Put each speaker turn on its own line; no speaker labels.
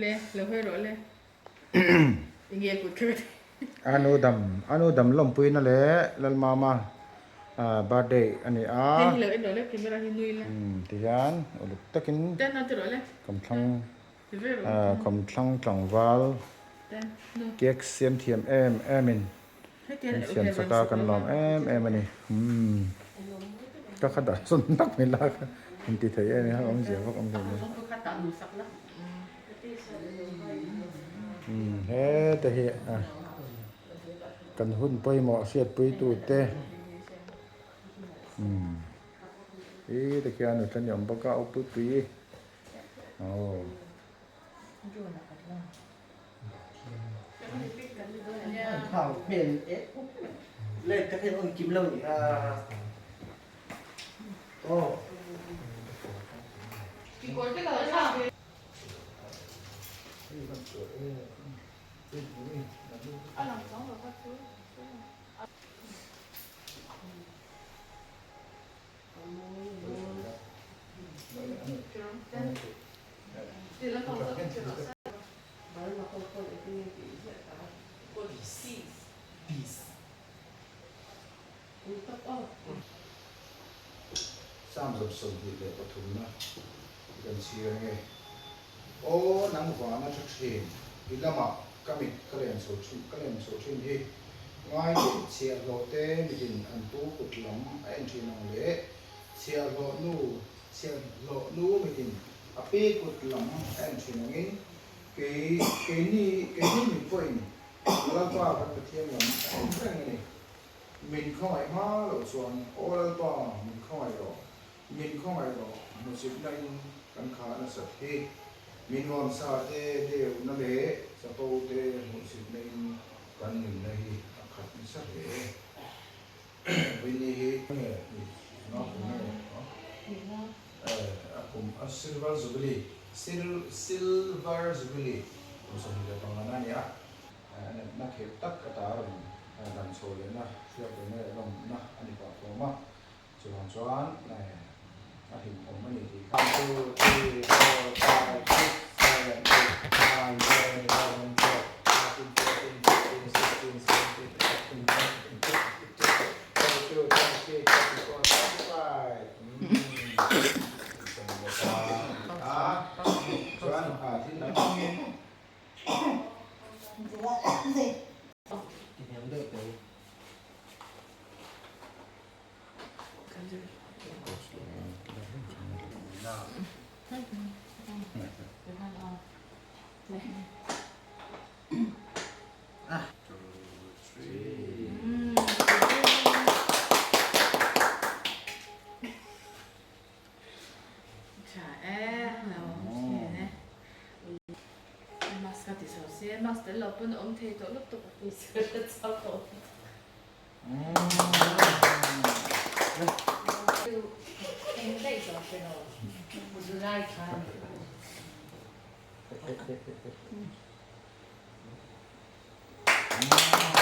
Le, lo hawi rawh le. Enge kut kha ka ti.
Anu dam, anu dam lawmpuina leh Lalmama birthday a ni a.
Hei hi lo en rawh le, camera hi nui la.
Tihian uluk takin
Ten a ti rawh le.
Kawmthlang Kawmthlang tlangval cake siam thiam em em in min siam chak a kan lawm em em a ni. Ka kha dah sawn tak mai la kha in ti thei em a awmzia vak awm thei lo. Heta hi kan hun pawimawh hriatpui tute hi tikhian nutla ni awm bawk a aw pui pui. Aw. Sam zawm 23 na i kan chhir ange. Aw nang vana tha thin, i lamah ka mit ka len chho thin ka len chho thin hi. Ngai leh chhiahhlawh te mitin an pu kut lam a en thin ang le. Chhiahhlawh nu chhiahhlawh nu mitin a pi kut lam a en thin angin kei keini keini mit pawhin Lalpa kan Pathian lam a en reng a ni. Min khawngaih hma loh chuan Aw Lalpa min khawngaih rawh. Min khawngaih rawh, hmuchipna in kan khah nasat hi. Min nuamsa te deuhna leh chapo te hmuhchipna in kan nunna hi a khat nasa hle. Winnie hi nge ni nga kum nge a kum a silver jubilee silver jubilee kum 25 na a ni a, a natna khirh tak a ta rawn dam chho lehna hriat reng leh lawmna a ni pah fawm a. Chuvang chuan a hlimawm a ni tih kha. One, two, three, four, five, six, seven, eight, nine, ten, eleven, twelve, thirteen, fourteen, fifteen, sixteen, seventeen, eighteen, nineteen, twenty, twenty-two, twenty-three, twenty-four, twenty-five. Chuan thil dang